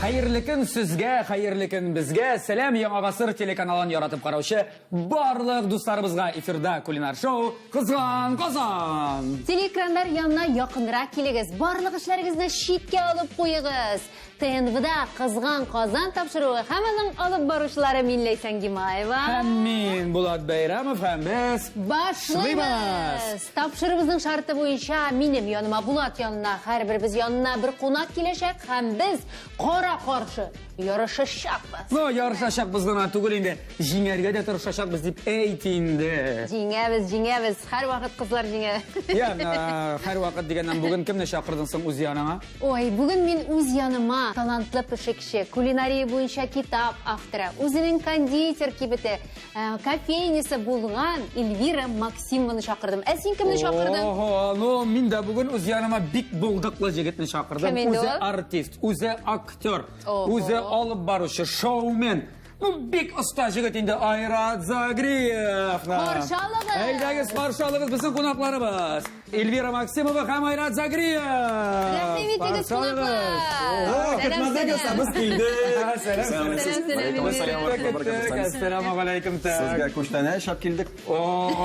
Хәерле көн сезгә, хәерле көн безгә. Сәлам Яңа гасыр телеканалын яратып караучы барлык дусларыбызга эфирда кулинар шоу Кызган Казан. Телеэкраннар янына якынрак килегез. Барлык эшләрегезне читкә алып куегыз. ТНВда Кызган Казан тапшыруы һәм аның алып баручылары мин Ләйсән Гимаева. Һәм мин Булат Бәйрәмов һәм без башлыйбыз. Тапшыруыбызның шарты буенча минем яныма, Булат янына, һәрберебез янына бер кунак киләчәк һәм без кара-каршы ярышачакбыз. Ну, ярышачакбыз гына түгел инде, җиңәргә дә тырышачакбыз дип әйт инде. Җиңәбез, җиңәбез. Һәрвакыт кызлар җиңә. Я, һәрвакыт дигәннән бүген кемне чакырдың соң үз яныңа? Ой, бүген мин үз яныма талантлы пешекче, кулинария буенча китап авторы, үзенең кондитер кибете, кофейнясы булган Эльвира Максимованы чакырдым. Ә син кемне чакырдың? Ого, ну мин дә бүген үз яныма бик булдыклы җегетне чакырдым. Кем инде Үзе ул? артист, үзе актер, Ого. үзе алып баручы, шоумен. Ну, бик оста җегет инде Айрат Загриев. Каршы алыгыз! Әйдәгез, каршы алыгыз безнең кунакларыбыз. Эльвира Максимова һәм Айрат Загриев. Рәхим итегез, Каршы алыгыз. кунаклар! Сәлам, Көтмәдегез, сәлам. без килдек. Сәлам, Сәлам, сәлам, Эльвира. Әссәламу алейкум. Сезгә күчтәнәч алып килдек. О,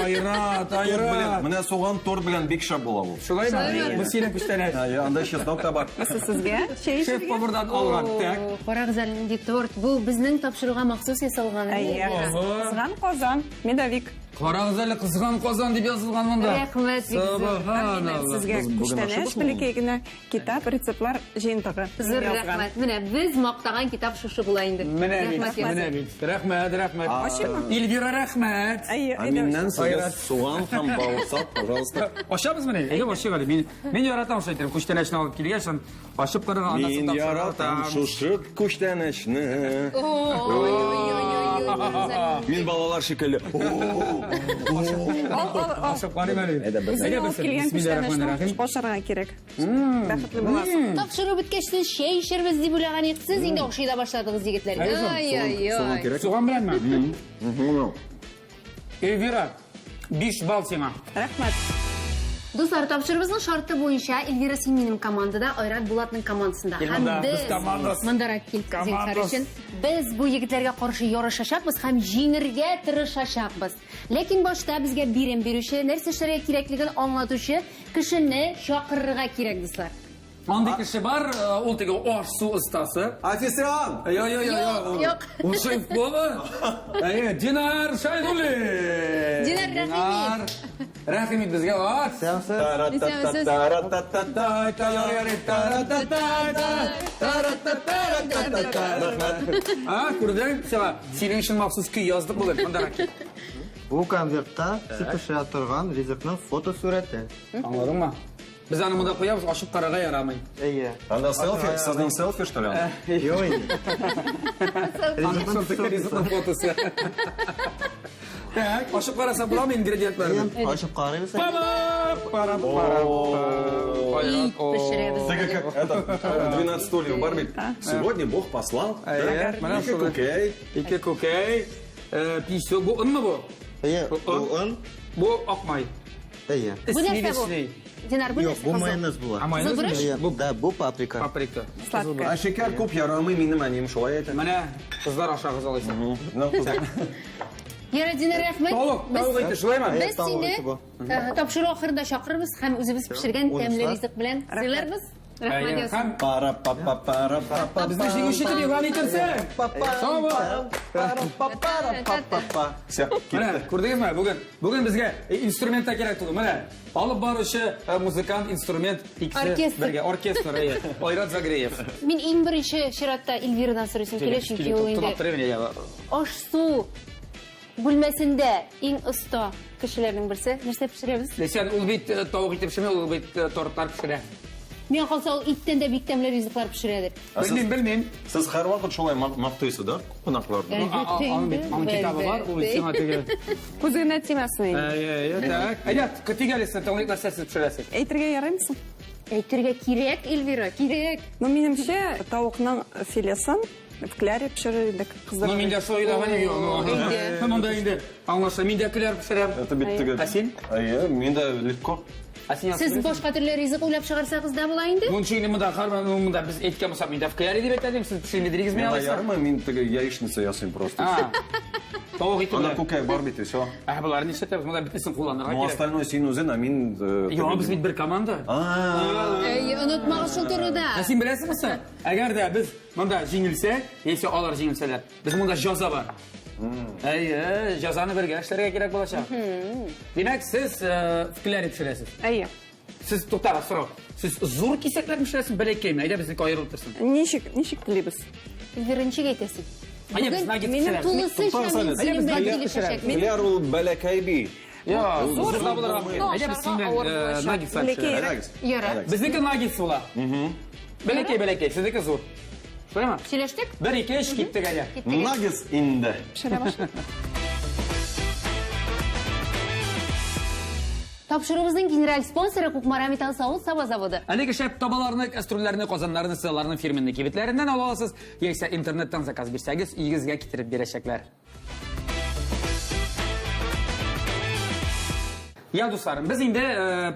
Айрат, Торт белән, Айрат. менә суган торт белән бик шәп була ул. Шулаймы? Бу синең күчтәнәч. Әйе, анда чеснок та бар. Сезгә чәй Шеф повардан алган. Так. О, Карагыз әле нинди торт. Бу безнең тапшыруга махсус ясалган. Әйе. Кызган Казан, медовик. Карагыз әле, кызган Казан дип язылган монда. Рәхмәт, бик зур. Субханалла. Сезгә Без бүген күчтәнәч ашыйбызмы? бәләкәй генә китап, рецептлар җыентыгы. Зур Язган. рәхмәт. Менә без мактаган китап шушы була инде. Менә бит, Рәхмәт, менә Язил. бит. Рәхмәт, рәхмәт. Ашыймы? Эльвира, рәхмәт. Әйе, Ә әйдә. миннән сезгә Айрат. суган һәм бавырсак, пожалуйста. Ашабыз мени? Әйдә ашыйк әле. Мин мин яратам шулай итеп. Күчтәнәчне алып килгәч, һәм ачып карарга, аннан соң Мин яратам тапшырырга. шушы күчтәнәчне. Ой-ой-ой-ой-ой. Мин балалар шикелле. Ал, ал, ал. Ашап карыйм әле. Әйдә, бер. Үзең алып килгән Бисмиллаһир-рахманир-рахим. күчтәнәчне ашарга кирәк. Бәхетле буласың. Тапшыру беткәч сез чәй эчәрбез дип уйлаган идек. Сез инде ашый да башладыгыз, егетләр. Әйе, соң, Ай-ай-ай. кирәк. Суган беләнме? Эльвира, 5 балл сиңа. Рәхмәт. Дуслар, тапшырубызның шарты буенча Эльвира син минем командада, Айрат Булатның командасында. Кил Һәм монда, без без командасы. Мондарак кил, зинһар Командасы. өчен. Без бу егетләргә каршы ярышачакбыз һәм җиңергә тырышачакбыз. Ләкин башта безгә бирем бирүче, нәрсә эшләргә кирәклеген аңлатучы кешене чакырырга кирәк, дуслар. Андый кеше бар, ул теге аш-су остасы. Официант! Йо, йо, йо, Юк, йо. юк. Ул шеф повар. Әйе, Динар Шайдуллин. Динар, рәхим ит. Рәхим ит безгә. Ат. А, күрдең? Сиңа синең өчен махсус көй яздык бүген. Мондарак кил. Бу конвертта сез пешерә торган ризыкның фотосурәте. Аңладыңмы? Без аны монда куябыз, ачып карарга ярамый. Әйе. Анда селфи, сезнең селфи, что ли? Юк инде. Ризыкның Ризыкның фотосы. Так, ачып караса буламы ингредиентларны? фотосы. Ачып карыйбыз. Пара, пара, пара. Ит пешерәбез. Ты как это, 12 стульев Барби. Сегодня Бог послал. Әйе, менә Ике шулай. күкәй. Ике күкәй, писек. Бу онмы бу? Әйе, бу он. Бу ак май. Әйе. Бу нәрсә бу? Сливочный. Динар, бу Юк, нәрсә? бу майонез була. А майонез? Кызыл борыч? Әйе, Бу да, бу паприка. паприка. Сладкая. А шикәр күп ярамый минем әнием шулай әйтә. Менә кызлар ашагыз алайса. Ну, кызлар. Яра, Динар, рәхмәт. Тавык, Без- тавык ите шулаймы? Без Тавык сине ите бу. тапшыру ахырында чакырырбыз һәм үзебез пешергән тәмле Уңышлар. ризык белән сыйларбыз. Рәхмәт Әйе, яусын. һәм Пара па па пара па па. безне җиңүче дип игълан ителсен. Сау бул. Все, Менә, китте. күрдегезме, бүген бүген безгә инструмент та кирәк түгел. Менә, алып баручы музыкант, инструмент икесе Оркестр. бергә, оркестр, әйе. Айрат Загреев. Мин иң беренче чиратта Эльвирадан сорыйсым килә, чөнки ул инде Тынап торыйм, я. аш-су бүлмәсендә иң оста кешеләрнең берсе. Нәрсә пешерәбез? Ләйсән, ул бит тавык итеп пешерми, ул бит тортлар пешерә. Миңа калса, ул иттән дә бик тәмле ризыклар пешерәдер. Белмим, белмим. Сез һәрвакыт шулай мактыйсыз, да, кунакларны? Аның бит, аның китабы бар, ул бит сиңа теге. Күз генә тимәсен инде. Әйе, әйе, так. Әйдә, көтик әле сез, тыңлыйк нәрсә сез пешерәсез. Әйтергә ярыймы соң? Әйтергә кирәк, Эльвира, кирәк. Ну, минемчә, тавыкның филесын В кляре пешерер идек. Ну, мин дә шулай уйлаган идем. Әйдә. Монда инде аңлашыла. Мин дә кляр пешерәм. Это бит теге. Ә син? Әйе, мин дә легко. Ә син Сез башка төрле ризык уйлап чыгарсагыз да була инде. Моның өчен инде монда һәрбер монда без әйткән булсак, мин дә в кляре дип әйтә идем, сез пешерми дидегез мин Мин алайса. ярымы, мин теге яичница ясыйм просто. А. Тавык ите Анда белән. күкәй бар бит, и все. Ә боларны нишләтәбез? Монда бөтенесен кулланырга Ну, кирәк. остальное син үзең, а мин... Юк, без бит бер команда. А, Әй, онытмагыз шул турыда. Ә син беләсеңме соң? Әгәр дә без монда җиңелсәк, яисә алар җиңелсәләр, без монда җаза бар. Әйе, җазаны бергә эшләргә кирәк булачак. Димәк, сез в кляре пешерәсез. Әйе. Сез туктагыз, сорау. Сез зур кисәкләр пешерәсез, бәләкәйме? Әйдә безнеке аерылып торсын. Ничек, ничек телибез? Эльвира, ничек әйтәсең? Әйдә, без Бүген наггетс минем пешерәбез. тулысынча Туктагыз мин әле. синең Әйдә, без белән наггетс килешәчәкмен. Кляр ул бәләкәй бит. Я, Зур зур да булырга. булмый. Әйдә, без синең Авыр белән булачак. наггетслар Бәләкәй. пешерәбез. Әйдәгез. Ярар. Әйдәгез. Безнеке наггетс була. Бәләкәй, бәләкәй, сезнеке зур. Шулаймы? Сөйләштек? Бер, ике, өч, киттек әйдә. Киттек. Наггетс инде. Пешерә башла. Тапшыруыбызның генераль спонсоры Кукмара металл савыт саба заводы. Әлеге шәп табаларны, кастрюльләрне, казаннарны, сыйларны фирменный кибетләреннән ала аласыз, яисә интернеттан заказ бирсәгез, өегезгә китереп бирәчәкләр. Я, дусларым, без инде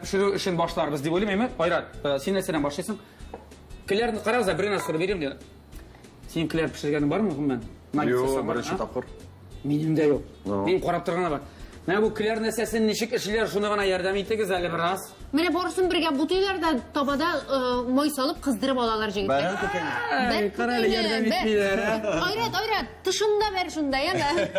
пешерү эшен башларбыз дип уйлыйм, әйме? Айрат, син нәрсәдән башлыйсың? Клярны карагыз, бер генә сорау бирим дә. Син кляр пешергәнең бармы гомумән? Наггетс Юк, ясаган, беренче а? тапкыр. Минем дә юк. No. Мин карап торганы бар. Менә бу кляр нәрсәсен ничек эшлиләр, шуны гына ярдәм итегез әле бераз. Менә барысын бергә бутыйлар да табада май салып кыздырып алалар җегетләр. Бәрән күкәй. Бәр кара әле, ярдәм итмиләр, ә? Айрат, Айрат, тышында бәр шунда, яме.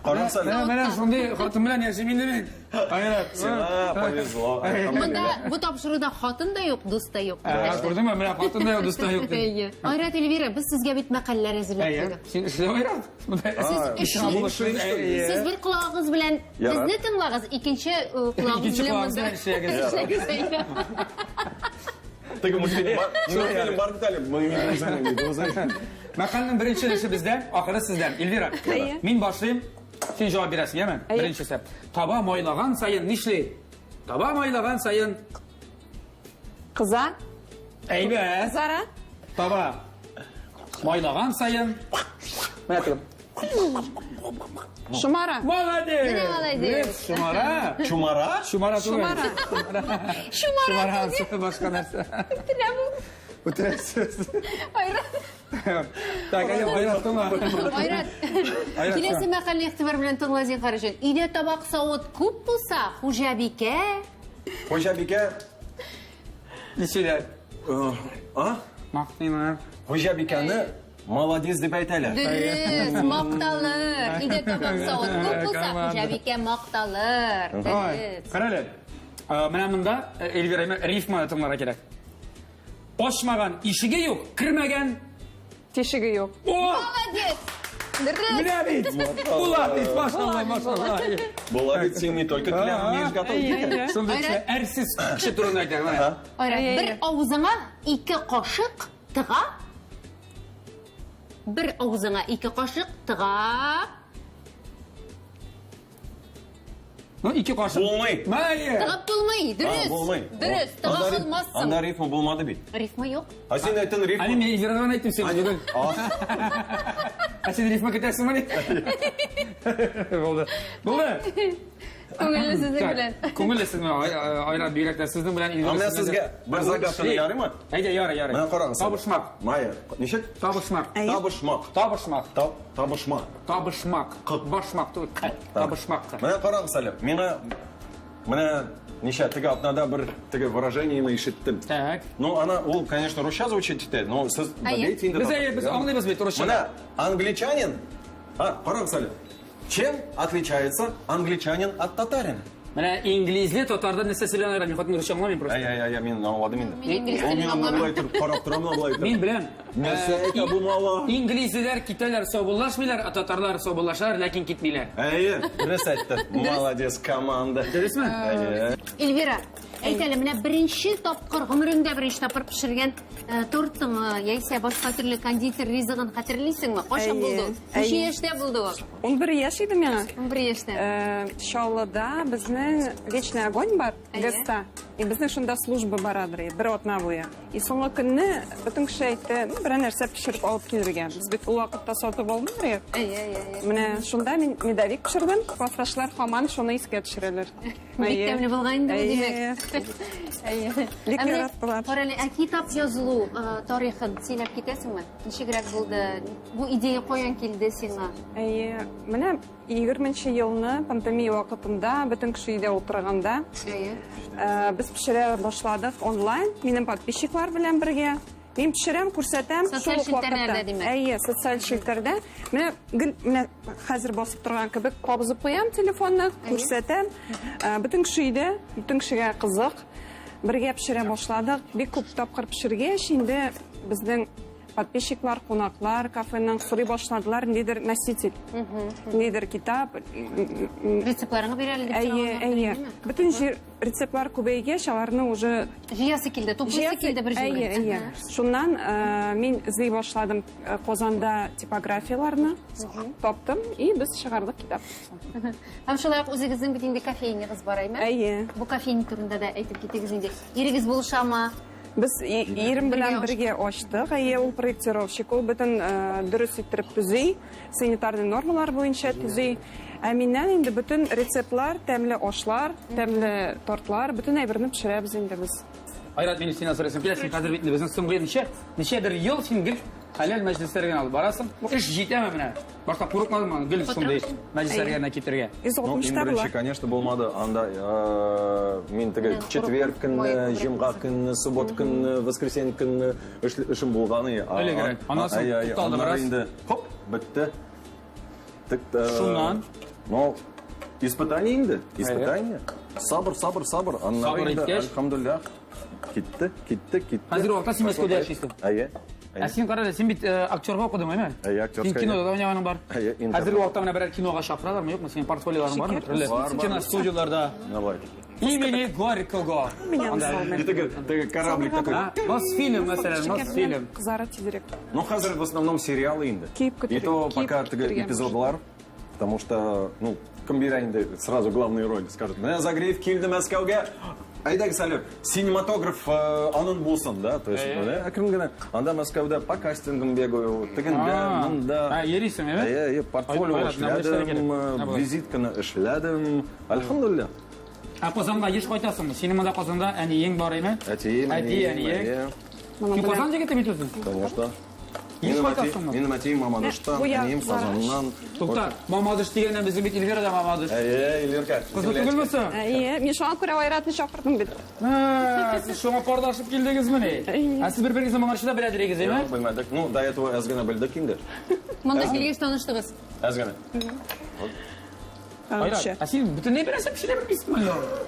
Карагыз әле. Менә менә шундый хатын белән яшим инде мин. Айрат. Сиңа повезло. Монда бу тапшыруда хатын да юк, дус та юк. Ә, Күрдеңме? Менә хатын да юк, дус та юк. дип. Әйе. Айрат, Эльвира, без сезгә бит мәкальләр әзерләп Әйе. куйдык. Син эшлә Айрат. Сез эшли. Сез бер колагыгыз белән Ярар. безне тыңлагыз, икенче колагыгыз Икенче белән колагыгыз монда белән эшләгез. эшләгез. Әйе. Теге мультфильм бар. Мультфильм бар бит әле. Мәкальнең беренче өлеше бездә, ахыры сездән. Эльвира, Әйе. мин башлыйм. Син җавап бирәсең, яме? Әйе. Беренчесе. Таба майлаган саен нишли? Таба майлаган саен Кыза. әйбәт. Зара. Таба майлаган саен Менә теге. Шумара. Молодец! Менә молодец. Шумара. Чумара? Шумара түгел. Шумара. Шумара Шумара башка нәрсә. түгел. Үтерәсез. Айрат. Так, әйдә, Айрат, тыңла. Айрат. Айрат, Киләсе мәкальне игътибар белән тыңла зинһар өчен. Өйдә табак савыт күп булса, хуҗабикә Хуҗабикә. Ничәләр? А? Мактыйлар. Хуҗабикәне молодец дип әйтәләр. дөрес макталыр. Өйдә табак савыт күп булса, хуҗабикә макталыр. Ай, Дөрес. кара әле. Менә монда Эльвира, әйме, рифма тыңларга кирәк. Ачмаган ишеге юк, кермәгән. Тишеге юк. О! Молодец. Дөрес. Менә бит. Була бит, машалла, машалла. Була бит син не только кляр умеешь готовить. Әйе. Шундый кеше, әрсез кеше турында әйтә. Менә. Айрат, Әйе, бер әйе. авызыңа ике кашык тыга. Бер авызыңа ике кашык тыга. Ну, ике кашык. Булмый. Мәйе. Тыгып булмый, дөрес. А, булмый. Дөрес, тыга Анда риф- алмассың. Анда рифма булмады бит. Рифма юк. А син әйттең рифма. Ани мин Эльвирадан әйттем син түгел. А, Ә син рифма көтәсеңме ни? Булды. Булды. Күңелле сезнең Так, белән. Күңелле сезнең Айрат бигрәк тә сезнең белән Эльвира. А менә сезнең сезгә белән. бер загадканы ярыймы? Әйдә, ярый, ярый. Менә карагыз. Табышмак. Майя, ничек? Табышмак. Әйе. Табышмак. Табышмак. Табышмак. Табышмак. Башмак түгел. Табышмак. Менә карагыз әле. Миңа менә ничә теге атнада бер теге выражениене ишеттем. Так. Ну, она, ул, конечно, русча звучит итә, но сез Әйе. беләйте инде. Без әйе, без аңлыйбыз бит русча. Менә англичанин, а, карагыз әле. Чем отличается англичанин от татарина? Менә инглизле татардан нәрсә белән аерыла? Мин хатын русча аңламыйм просто. Әй, әй, әй, мин аңладым инде. Мин инглиз Ул телен миңа аңламыйм. болай торып карап тора, менә болай торып. Мин беләм. Нәрсә әйтә бу мала? Инглизлеләр китәләр, саубуллашмыйлар, а татарлар саубуллашалар, ләкин китмиләр. Әйе, дөрес әйтте. Молодец, команда. Дөресме? Әйе. Эльвира, әйт әле, менә беренче тапкыр, гомереңдә беренче тапкыр пешергән тортыңы, яисә башка төрле кондитер ризыгын хәтерлисеңме? Кайчан Әйе, булды ул? Ничә әйе. яшьтә булды ул? 11 яшь иде миңа. 11 яшьтә. Чаллыда безнең Вечный огонь бар, Әйе. ГЭСта. И безнең шунда служба барадыр, бер атна буе. И соңгы көнне бөтен кеше әйтте, ну, берәр нәрсә пешереп алып килергә. Без бит ул вакытта сатып алмыйбыз. Әйе, әйе, әйе. Менә шунда мин медовик пешердем. Классташлар һаман шуны искә төшерәләр. Бик тәмле булган инде бу, димәк. Әйе. Бик Ә менә яраттылар. Карале, ә китап язылу тарихын сөйләп китәсеңме? Ничегрәк булды? Бу идея каян килде сиңа? Әйе, менә 20 елны пандемия вакытында бөтен кеше өйдә утырганда Әйе. Без пешерә башладык онлайн, минем подписчиклар белән бергә. Мин пешерәм, күрсәтәм. Социаль шул ук вакытта. челтәрләрдә, димәк. Әйе, социаль челтәрдә. Менә гел менә хәзер басып торган кебек кабызып куям телефонны, күрсәтәм. Бөтен кеше өйдә, бөтен кешегә кызык. Бергә пешерә башладык. Бик күп тапкыр пешергәч, инде безнең подписчиклар, кунаклар кафеның сорый башладылар, ниндидер носитель, ниндидер китап. Рецептларыңны бир әле дип Әйе, сораганнар, әйе. әйеме? Бөтен җир рецептлар күбәйгәч, аларны уже Җыясы килде, туплыйсы килде бер җиргә. Әйе, әйе. Шуннан мин эзли башладым Казанда типографияләрне, таптым и без чыгардык китап. Һәм шулай ук үзегезнең бит инде кофейнягыз бар, әйме? Әйе. Бу кофейня турында да әйтеп китегез инде. Ирегез булышамы? Без ирем белән бергә ачтык. Әйе, ул проектировщик, ул бөтен дөрес иттереп төзи, санитарный нормалар буенча төзи. Ә миннән инде бөтен рецептлар, тәмле ашлар, тәмле тортлар, бөтен әйберне пешерәбез инде без. Айрат, мин синнән сорыйсым килә, син хәзер бит инде безнең соңгы ничәдер ел син гел хәләл мәҗлесләргә генә алып барасың. Эш җитәме менә? Башта курыкмадыңмы гел шундый мәҗлесләргә генә китергә? Йөз Ну, иң алтмышта беренче, була. конечно, булмады. Анда мин теге четверг көнне, җомга көнне, суббот көнне, воскресенье көнне эшем булган. Элегрәк. Аннан соң тукталды бераз. Инде хоп, бетте. Тик, Шуннан? Ну, испытание инде, испытание. Сабыр, сабыр, сабыр. Аннары Сабыр инде, иткәч? әлхәмдүлилләһ. Китте, китте, китте. Хәзер вакытта син Мәскәүдә яшисең. Әйе. Ә син кара әле, син бит актерга укыдың, әйме? Әйе, актерская. Син кинода да уйнаганың бар. Әйе, интернет. Хәзерге вакытта менә берәр кинога чакыралармы, юкмы? Синең портфолиоларың бармы? Төрле Бар, бар. киностудияларда. Давай. Имени Горького. Меня Анда. салмый. И теге кораблик такой. А? Мосфильм, мәсәлән, Мосфильм. Кызара тизрәк. Ну, хәзер в основном сериалы инде. Киеп көтергә- И то киеп пока теге көтергә эпизодлар, потому что, ну, кем бирә инде сразу главную роль, скажет, менә Загреев килде Мәскәүгә, әйдәгез әле, синематограф анын булсын, да, то есть, менә әкрен генә, анда Мәскәүдә по кастингам бегаю, тегендә, монда. А, йөрисең, әйме? Әйе, әйе, портфолио Айрат, менә бу эшләргә эшләдем, кирәк. Менә болай. визитканы эшләдем, әлхәмдүлилләһ. Ә Казанга еш кайтасыңмы? Синең монда Казанда әниең бар, әйме? Әтием, Әти, әнием, әниең. әйе. Син Казан егете бит үзең. Конечно. Еш Минем әти, кайтасыңмы? минем әтием Мамадыштан, Бу як әнием баргач. Казаннан. Тукта, Мамадыш дигәннән безнең бит Эльвира да Мамадыш. Әйе, Эльвирка. Кызы түгелме соң? Әйе, мин шуңа күрә Айратны чакырдым бит. Ә, Сез шуңа парлашып килдегезмени? Ә сез бер-берегезне моңарчы да беләдер идегез, әйме? Юк, белмәдек. Ну, до этого әз генә белдек инде. Монда килгәч таныштыгыз. Әз генә. Айрат, ә син бөтенләй бер нәрсә пешерә белмисеңме әллә?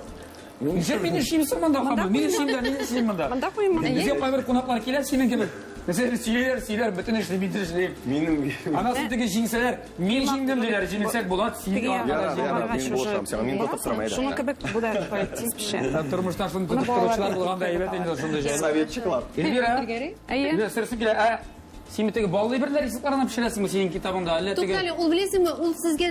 Нишләп мин эшлим соң монда, ханым? Мин эшлим дә, мин эшлим монда. Монда куйм. Безгә кайбер кунаклар килә, синең кебек. Нәрсәдер сөйләр, сөйләр, бөтен эшли, мин эшлим. Минем Анасы теге җиңсәләр, мин җиңдем диләр, җиңелсәк була, син Теге аркада Ярар, җиңдең. ярар, баргач мин уже булышам сиңа, мин тотып торам, әйдә. Шуның кебек бу да шулай тиз пешә. Тормышта шуны тотып балалар торучылар булганда әйбәт инде шундый җай. Советчиклар. Эльвира, Әйе. Эльвира, сорыйсым килә, ә син бит теге баллы әйберләр рецептларына пешерәсеңме синең китабыңда, әллә теге Тукта әле, ул беләсеңме, ул сезгә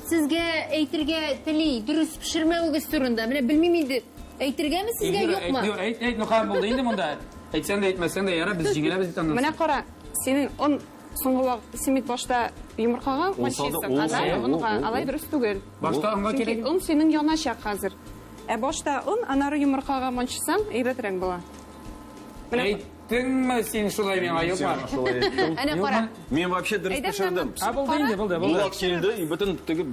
сезгә әйтергә тели, дөрес пешермәвегез турында. Менә белмим инде, әйтергәме сезгә, Эльвира, юкмы? әйт, әйт, әйт, ну хәм булды инде монда. Әйтсәң дә, әйтмәсәң дә, ярар, без җиңеләбез бит аннан. Менә кара, синең он соңгы вакыт син бит башта йомыркага Ул сады, манчыйсың, ул аннары сады, ул, онга, ул, алай ул. дөрес түгел. Башта онга Чөнки кирәк. он синең яначак хәзер. Ә башта он, аннары йомыркага манчысаң, әйбәтрәк була. Менә Әйттеңме син шулай миңа, юкмы? Шулай әйттем. Әнә кара. Мин вообще дөрес Әйдә, пешердем. Ә булды инде, булды, булды. Булат килде, и бөтен теге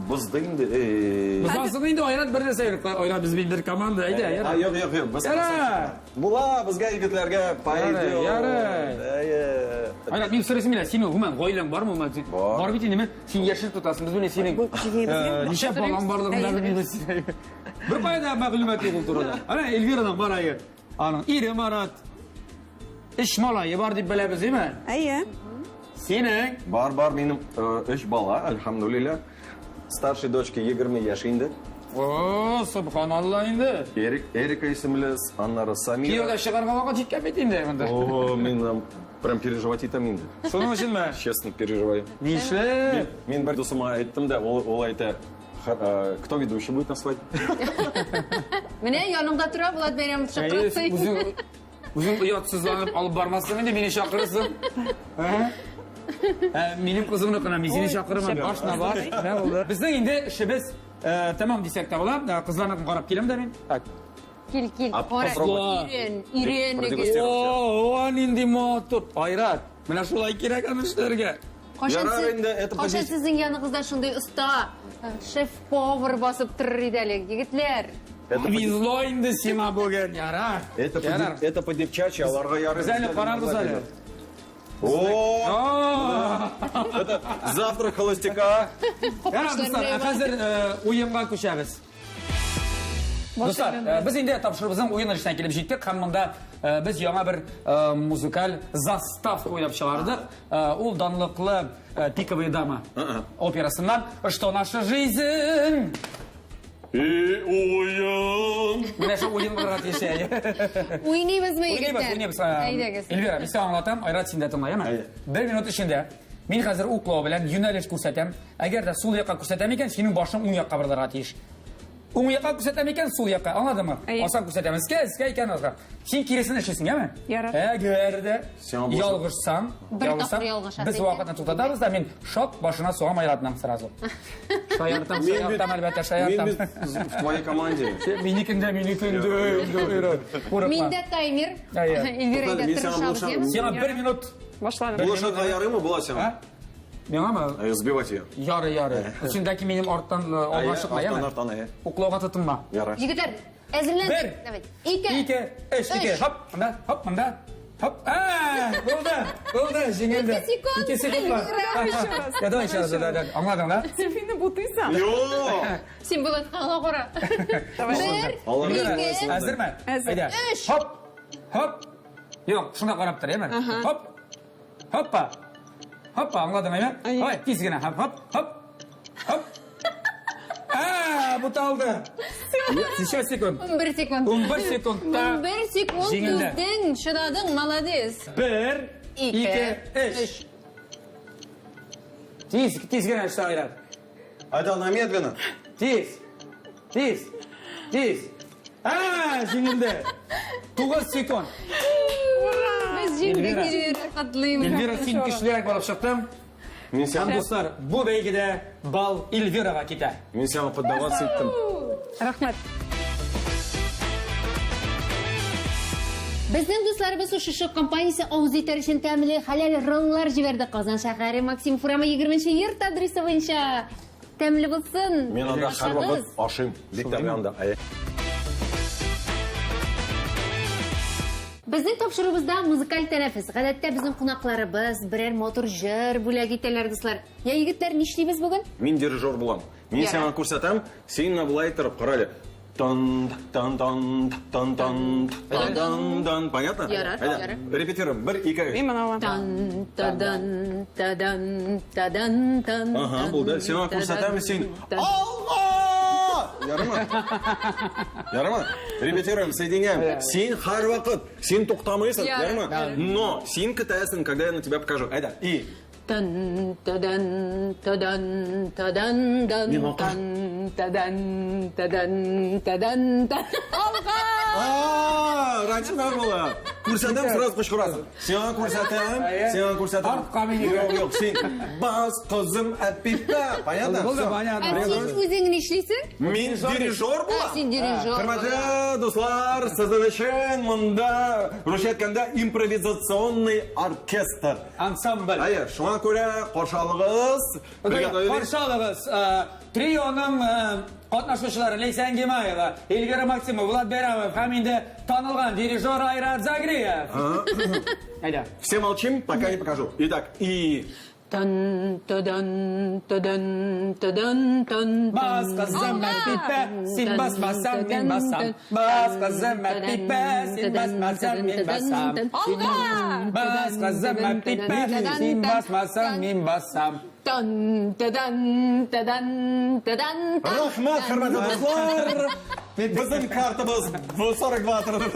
бозды инде. Эй. Бозасың инде, Айрат бер нәрсә юк. Айрат без бит бер команда, әйдә, А, ярар. юк, юк, юк. Без Ярар. Була, безгә егетләргә пойдет. Ярар. Әйе. Айрат, мин сорыйсым килә, синең гомумән гаиләң бармы? Гомумән? Бар. Бар бит инде, син яшел тотасың, без менә синең ничә балаң барлыгын да белмибез. Бер кая да мәгълүмат юк ул турыда. Ана Эльвираның бар әйе. Аның ире Марат. Өч малае бар дип беләбез, әйме? Әйе. Синең Бар, бар, минем өч бала, әлхәмдүлилләһ. Старшей дочке 20 яшь инде. О, субханалла инде. Эрик, Эрика исемле, аннары Самира. Кияүгә чыгарга вакыт җиткән бит инде монда. О, мин прям переживать итәм инде. Шуның өченме? Честно переживаю. Нишләп? Мин бер дусыма әйттем дә, ул әйтә. Кто ведущий будет на свадьбе? Менә яныңда тора Булат Бәйрәмов чакырсын. Үзең үзең оятсызланып алып бармассың инде, мине чакырырсың. Ә, минем кызымны кына мин сине чакырмам. Баш на баш. Менә булды. Безнең инде эшебез тәмам дисәк тә була. Кызларны карап киләм дә мин. Так. Кил, кил. Кара, өйрән, өйрәнегез. О, нинди матур. Айрат, менә шулай кирәк аны эшләргә. Кайчан кайчан сезнең яныгызда шундый оста шеф-повар басып торыр иде әле, егетләр? Повезло инде сиңа бүген, ярар. Это, это по-девчачьи, аларга ярый. Без әле карарбыз әле. О! Это завтра холостяка. Ярар, дуслар, ә хәзер уенга күчәбез. Дуслар, без инде тапшыруыбызның уен өлешенә килеп җиттек һәм монда без яңа бер музыкаль заставка уйлап чыгардык. Ул данлыклы Пиковая дама операсыннан Что наша жизнь? И уен. Менә шул уен булырга тиеш әле. Уйныйбызмы, егетләр? Уйныйбыз, уйныйбыз. Әйдәгез. Эльвира, мин сиңа аңлатам, Айрат син дә тыңла, яме? Бер минут эчендә мин хәзер уклау белән юнәлеш күрсәтәм. Әгәр дә сул якка күрсәтәм икән, синең башың уң якка борылырга тиеш. Уң якка күрсәтәм икән, сул якка. Аңладыңмы? Асан күрсәтәм. Өскә, өскә икән азга. Син киресен эшлисең, яме? Ярар. Әгәр дә ялгышсаң, ялгышсаң, без вакытны туктатабыз да, мин шок башына сугам Айратның сразу. Шаяртам, шаяртам, әлбәттә, шаяртам. Мин бит в твоей команде. Минекендә, минекендә. Курыкма. Миндә таймер. Эльвира, әйдә, тырышабыз, Сиңа бер минут. Башладым. Булышырга ярыймы, була сиңа? Миңамы? Сбивать ее. Ярый, ярый. Син дәки минем арттан алга чыкма, яме? Арттан, арттан, әйе. Уклауга тотынма. Ярар. Егетләр, әзерләндек. Бер. Давай. Ике. Ике, өч, ике. Хоп, монда, хоп, монда. Хоп. А, булды. Булды, җиңелде. Ике секунд. Ике секунд бар. Я, давай еще раз, да, да. Аңладың, да? Син мине бутыйсың. Юк. Син Булатка гына кара. Бер, ике, Әзерме? Әзер. Әйдә. Өч. Хоп. Хоп. Юк, шунда карап тор, яме? Хоп. Хоппа. Хоппа, аңладың, әйме? Давай, тиз генә. Хоп, хоп, хоп. Хоп. А, буталды. Ничә секунд? 11 секунд. 11 секундта. 11 секунд Җиңелде. түздең, чыдадың, молодец. 1, 2, 2, 3. Тиз, тиз генә эшлә, Айрат. Айда, на медленно. Тиз. Тиз. Тиз. А, җиңелде. 9 секунд. Без җиңдек, Эльвира. Эльвира, котлыйм. Эльвира, син көчлерәк булып чыктың. Мин Һәм сиңа, дуслар, бу бәйгедә бал Эльвирага китә. мин сиңа поддаваться иттем. Рәхмәт. Безнең дусларыбыз Суши компаниясе авыз итәр өчен тәмле хәләл роллар җибәрде. Казан шәһәре Максим урамы 20 йорт адресы буенча. Тәмле булсын. Мин анда һәрвакыт ашыйм. Бик тәмле анда. Әйе. Безнең тапшыруыбызда музыкаль тәнәфес. Гадәттә безнең кунакларыбыз берәр матур җыр бүләк итәләр, дуслар. Я, егетләр, нишлибез бүген? Мин дирижер булам. Мин Ярар. сиңа күрсәтәм, син менә болай торып кара әле. Тан тан тан тан тан тан тан тан. Понятно? Ярар, Әйдә, ярар. Репетируем. Бер, ике, өч. Мин моны алам. Тан тадан тадан тадан тан. Ага, булды. Сиңа күрсәтәм, син тан. Алла! Ярымы? Ярымы? Репетируем, соединяем. Син һәрвакыт, син туктамыйсың, Ярар, ярымы? Но син көтәсең, когда я на тебя покажу. Әйдә, и. Тан тадан тадан тадан дан Мин акыр. тан тадан тадан тадан тан. Алга! А, раньше надо было. Күрсәтәм, сразу кычкырасың. Сиңа күрсәтәм, сиңа күрсәтәм. Артка мине. Юк, юк, син бас кызым әпипә. Понятно? Булды, Всё. понятно. Ә син үзең нишлисең? Мин дирижер Ә, булам. син дирижер. Хөрмәтле дуслар, сезнең өчен монда русча әйткәндә импровизационный оркестр. Ансамбль. Әйе, шуңа күрә каршы алыгыз. Приготовились. Каршы алыгыз. Трионың катнашучылары Ләйсән Гимаева, Эльвира Максимова, Влад Бәйрәмов һәм инде танылган дирижер Айрат Загриев. Әйдә. Все молчим, пока не покажу. Итак, и Тан тадан тадан тадан тан. Бас кызым әпипә, син басмасаң мин басам. Бас кызым әпипә, син басмасаң мин басам. Алга! Бас кызым әпипә, син басмасаң мин басам. Тан тадан тадан тадан. Рәхмәт, хөрмәтле дуслар. Безнең картабыз 42 тора.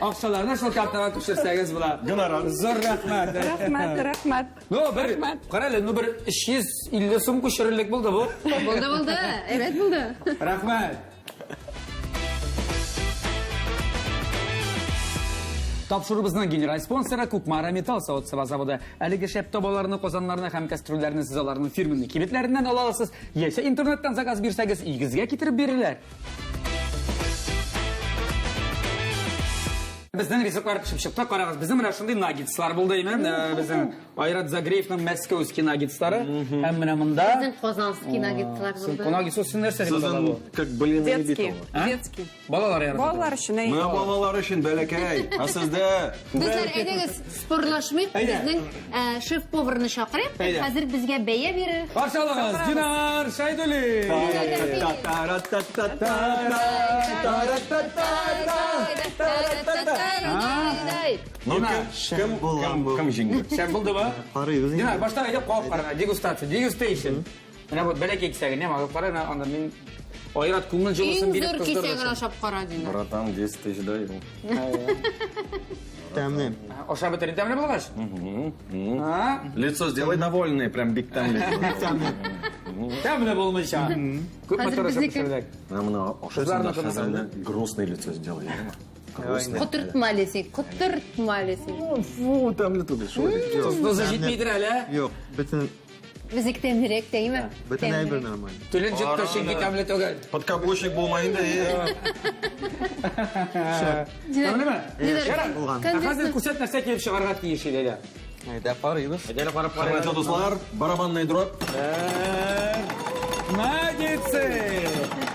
Акчаларны шул картага күчерсәгез була. Гонорар. Зур рәхмәт. Рәхмәт, рәхмәт. Ну, бер, Рәхмәт. кара әле, ну бер 350 сум күчерерлек булды бу. Булды, булды. Әйбәт булды. Рәхмәт. Тапшыруыбызның генераль спонсоры Кукмара Металл савыт-саба заводы. Әлеге шәп табаларны, казаннарны һәм кастрюльләрне сез аларның фирменный кибетләреннән ала аласыз, яисә интернеттан заказ бирсәгез, өегезгә китереп бирерләр. Безнең ризыклар пешеп чыкты. Карагыз, безнең менә шундый наггетслар булды, имен. Безнең Айрат Загреевның мәскәүский наггетслары. Һәм менә монда Безнең казанский наггетслар булды. Наггетс син нәрсә дип атала бу? Как блины Детский, А? детский. Балалар ярата. Балалар өчен, әйе. Менә балалар өчен бәләкәй. Ә сездә Дуслар, әйдәгез, спорлашмыйк. Әйдә. Безнең шеф-поварны чакырыйк. Әйдә. Хәзер безгә бәя бирер. Каршы алыгыз, Динар Шәйдуллин. Ну, кем кем кем җиңде? Шәп булдымы? Карыйбыз Динар, инде. башта әйдә кабып кара, дегустация, дегустейшн. Менә бу бәләкәй кисәге, нәм алып кара, менә анда мин Айрат күңел җылысын Иң биреп зур кыздырды. кисәген ашап кара, Динар. Братан, 10 тысяч дай. Тәмле. Ашап бетерин тәмле булгач. А? Лицо сделай довольное, прям бик тәмле. Тәмле. Тәмле булмыйча. Күпме Хәзер тырышып безнеке. пешердек. Менә моны ашасың да Кызларныкы хәзер менә грустное лицо сделай. яме? Грустное. Котыртма әле син, котыртма әле син. Фу, тәмле түгел. Шулай. Тозы җитмидер әле. Юк, бөтен Безнеке тәмлерәк, тәйме? бөтен әйбер нормаль. Телен җытты, чөнки тәмле түгел. Подкаблучник булма инде. Тәмлеме? Динар, Ярар. Булган. Ә хәзер күрсәт нәрсә килеп чыгарга тиеш иде әле. Әйдә карыйбыз. Әйдә әле карап Хөрмәтле карыйк. дуслар, барабанный дробь. Наггетсы!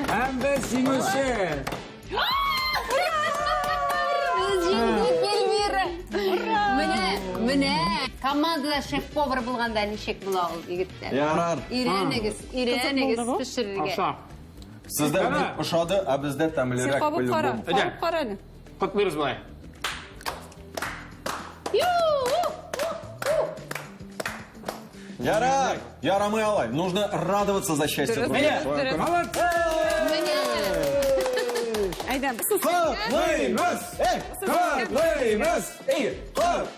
Һәм без җиңүче. Без җиңдек, Эльмира! Менә, менә командада шеф-повар булганда ничек була ул, егетләр? Ярар. Өйрәнегез, өйрәнегез Кызык булды бу. пешерергә. Аша. Сездә Яра. бик ошады, ә бездә Син тәмлерәк кабып кара, по-любому. кабып кара әле. Котлыйбыз болай. Ю! Ярар, ярамый алай. Нужно радоваться за счастье Дөрес. других. Әйдә. Дөрес. Молодцы! Менә! Әйдә, без сез- Котлыйбыз! Эй, котлыйбыз! Эй, кот!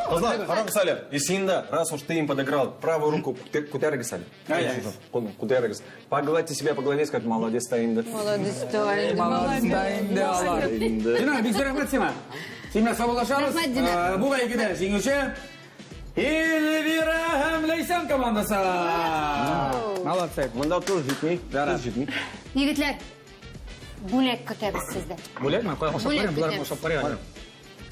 Кызлар, карагыз әле. И син дә, раз уж ты им подыграл, правую руку күтәрегез әле. Күтәрегез. Погладьте себя по голове, скажите, молодец, та инде. Молодец, та инде. Молодец, инде алар. Динар, бик зур рәхмәт сиңа. Син белән саубуллашабыз. Рәхмәт, Динар. Бу бәйгедә җиңүче Эльвира һәм Ләйсән командасы. Молодцы. Монда тоз җитми, тоз җитми. Егетләр, бүләк көтәбез сездән. Бүләкме? Кая ашап Бүләк карыйм, болар көтәбез. ашап карыйк.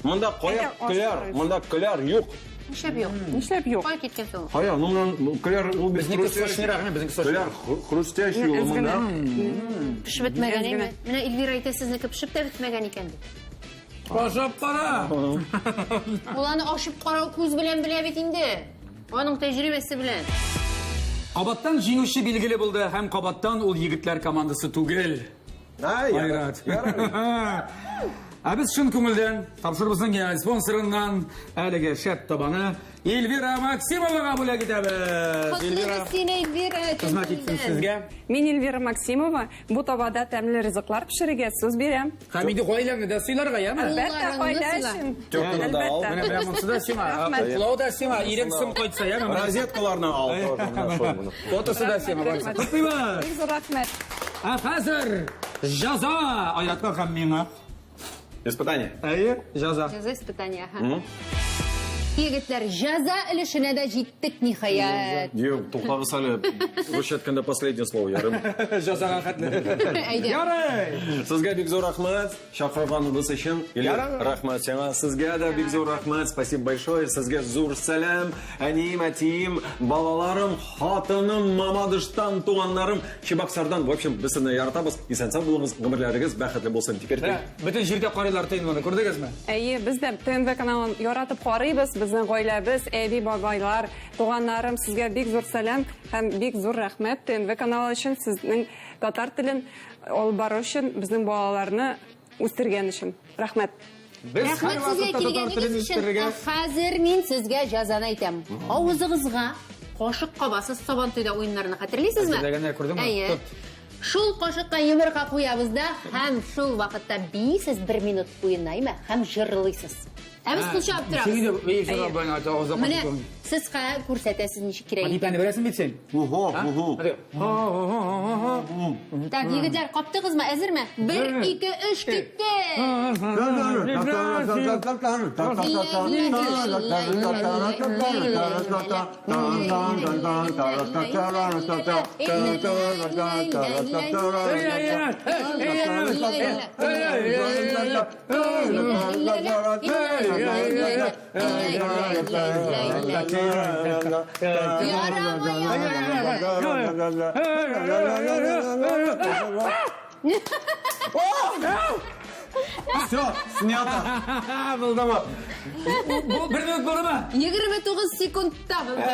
Монда кая Әйдә, ашап кыяр, карыйбыз. монда кыяр юк. Нишләп юк? Нишләп юк? Кая киткән соң? Кая, ну моннан кыяр ул бит Безнеке сочныйрак, безнеке сочный. Кыяр хрустящий ул монда. Пешеп бетмәгән, Әз әйме? генә. Менә Эльвира әйтә, сезнеке пешеп тә бетмәгән икән дип. Ашап кара. Ул аны ашып карау күз белән белә бит инде. Аның тәҗрибәсе белән. Кабаттан җиңүче билгеле булды һәм кабаттан ул егетләр командасы түгел. Ай, Айрат. Ә без чын күңелдән тапшырубызның генераль спонсорыннан әлеге шәп табаны Эльвира Максимовага бүләк итәбез. Эльвира, Котлыйбыз сине, Эльвира. хезмәт итсен сезгә. Мин Эльвира Максимова, бу табада тәмле ризыклар пешерергә сүз бирәм. Һәм инде гаиләңне дә сыйларга, яме? Әлбәттә, Улларыңны гаилә сыйла. өчен. Тёрканы да ал. Менә Әлбәттә. менә монысы да сиңа, Рәхмәт. котлау да сиңа, ирең сым кайтса, яме? Розеткаларны ал. тоже, менә шул моны. Фотосы да сиңа, барысы. Рәхмәт. Котлыйбыз. Бик зур рәхмәт. Ә хәзер җәза Айратка һәм миңа. Испытание. Әйе, җәза. Җәза испытание, аха. Егетләр, җәза өлешенә дә җиттек ниһаять. Юк, туктагыз әле. Русча әйткәндә последнее слово ярым. Җәзага хәтле. Әйдә. Ярый. Сезгә бик зур рәхмәт чакырганыгыз өчен. Или Ярар. рәхмәт сиңа. Сезгә дә бик зур рәхмәт. Спасибо большое. Сезгә зур сәлам. Әнием, әтием, балаларым, хатыным, Мамадыштан, туганнарым, Чебоксардан. В общем, без сезне яратабыз. Исән-сау булыгыз, гомерләрегез бәхетле булсын. Теперь ты. Менә бөтен җирдә карыйлар ТНВны, күрдегезме? Әйе, без дә ТНВ каналын яратып карыйбыз. Безнең гаиләбез, әби, бабайлар, туганнарым, сезгә бик зур сәлам һәм бик зур рәхмәт ТНВ каналы өчен, сезнең татар телен алып бару өчен, безнең балаларны үстергән өчен. Рәхмәт. Без Рәхмәт сезгә һәрвакытта татар телен килгәнегез өчен. үстерергә Ә хәзер мин сезгә җәзаны әйтәм. Авызыгызга кашык кабасыз Сабантуйда уеннарны хәтерлисезме? Хәтерләгәннәр күрдеңме? Әйе. Тот. Шул кашыкка йомырка куябыз да һәм шул вакытта биисез бер минут буена, әйме? Һәм җырлыйсыз. Ә без кул чабып торабыз. Син инде биеп җырлап белән айта авызда Менә сез күрсәтәсез ничек кирәк. Мәдипәне беләсең бит син. Ого, ого. Так, егетләр, каптыгызмы? Әзерме? 1 2 3 китте. Все, снято. Булдымы? Бу бер минут булдымы? 29 секундта булды.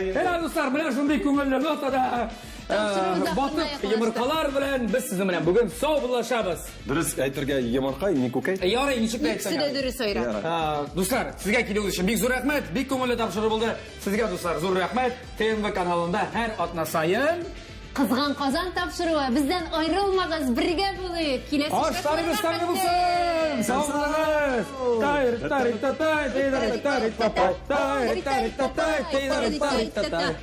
Менә дуслар, менә шундый күңелле нотада Тапшыру батып якынлашты. йомыркалар белән без сезнең белән бүген сау булашабыз. Дөрес әйтергә йомырка, не күкәй. Ярый, ничек тә Икесе әйтсәң. дә дөрес Айрат. Дуслар, сезгә килүегез өчен бик зур рәхмәт. Бик күңелле тапшыру булды. Сезгә дуслар, зур рәхмәт. ТНВ каналында һәр атна саен Кызган Казан тапшыруы. Бездән аерылмагыз, бергә булыйк. Киләсе ашларыгыз тәмле булсын. Сау булыгыз. Тайр, тарик, татай, тайр, тарик, татай, тайр, тарик, татай, тайр, тарик, татай.